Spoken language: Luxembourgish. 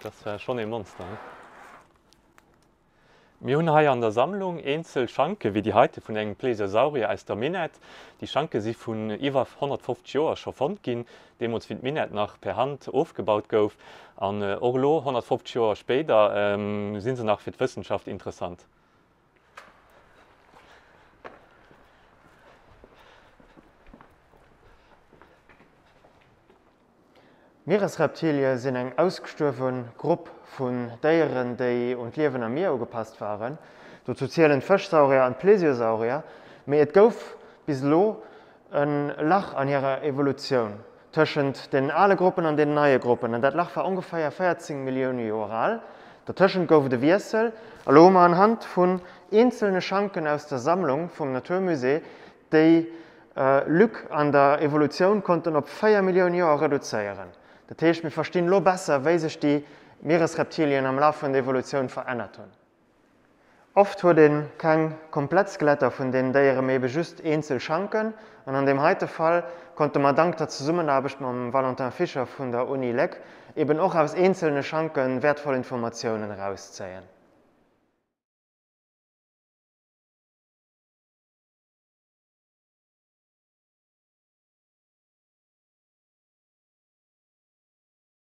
Dat war schonn ee Monster, he? Mir hunn hei an der Sammlung eenzel Schanke wéi déi heite vun engem Plesiosaurier aus der Minett. Déi Schanke si vun iwwer 150 Joer scho fonnt ginn, deemools wéi d'Minett nach per Hand ofgebaut gouf. An och elo, 150 Joer spéider, si se nach fir d'Wëssenschaft interessant. Mieresreptilie sinn eng ausgestuerwe Grupp vun Déieren, déi un d'Liewen am Mier ugepasst waren. Dozou zielen d'Fëschsaurier an d'Plesiosaurier. Mee et gouf bis elo e Lach an hirer Evolutioun tëschent deenen ale Gruppen an deenen neie Gruppen, an dat Lach war ongeféier 14 Millioune Joer al. Dertëschent gouf et e Wiessel. A lo hu mer anhand vun eenzelne Schanken aus der Sammlung vum Naturmusée déi Lück an der Evolutioun konnten op 4 Millioune Joer reduzéieren. Dat heescht, mir verstinn elo besser, wéi sech déi Mieresreptilien am Laf vun der Evolutioun verännert hunn. Oft huet ee keng komplett Skeletter vun deenen Déieren, mee ebe just eenzel Schanken. An an deem heite Fall konnte mer dank der Zesummenaarbecht mam Valentin Fischer vun der Uni Léck eben och aus eenzelne Schanke wäertvoll Informatiounen erauszéien.